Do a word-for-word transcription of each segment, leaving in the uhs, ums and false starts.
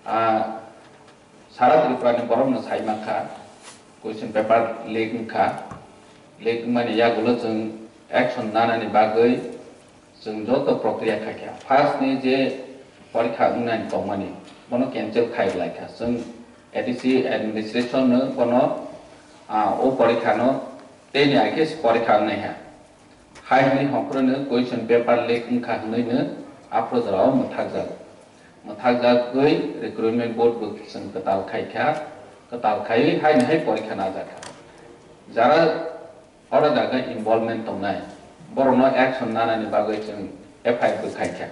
Ah, sara Tripura ni borok no sai mankha, question paper leak wngkha, leak wngmani yagulo chwng action nanani bagwi chwng joto prokriya khaikha. First ni je porikha wngnani tongmani, bono cancel khai laikha. Chwng A D C administration no bono, ah, o porikha no tei ni aikhe porikha wngnaiha. Hai hwnwi hongkhorno question paper leak wngkha hwnwino aphuru jorao mwthakjak. Mwthakjagwi recruitment board bo chwng kwtal khaikha, kwtal khaiwi haino hai porikha najakha. Jara oro jaga involvement tongnai, borokno action nanani bagwi chwng F I R bo khaikha.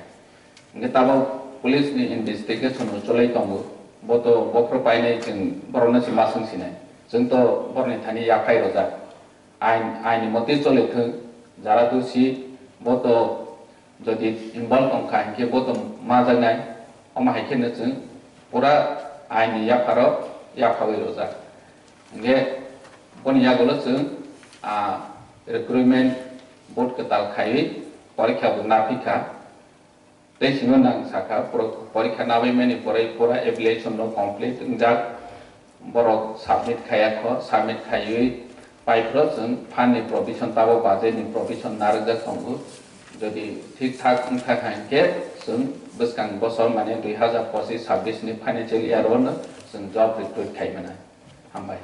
Hwnkhe tabok police ni investigation bo cholai tongo, bo to bophro painai chwng borokno se ma swngsinai. Chwng to borokni thani yaphai rojak. Ain, ain ni motwi choli thwng, jara dusi bo to jodi involve wngkha hinkhe bo to majaknai, omo hai kheno chwng pura ain ni yapharo yaphawi rwjak. Hinkhe boni yagulo chwng, ah, recruitment board kwtal khaiwi porikha bo naphikha. Tei sino nang sakha, poro-, porikha nabaimani pore pura application no complete wngjak, borok submit khaiya kho, submit khaiwi paiphro chwng fund ni provision tabo budget ni provision narwkjak tongo. Jodi thik thak wngkha kha hinkhe chwng bwskang bosor mane dui hazar pochis sabbish ni financial year o no chwng job recruit khai mano. Hambai.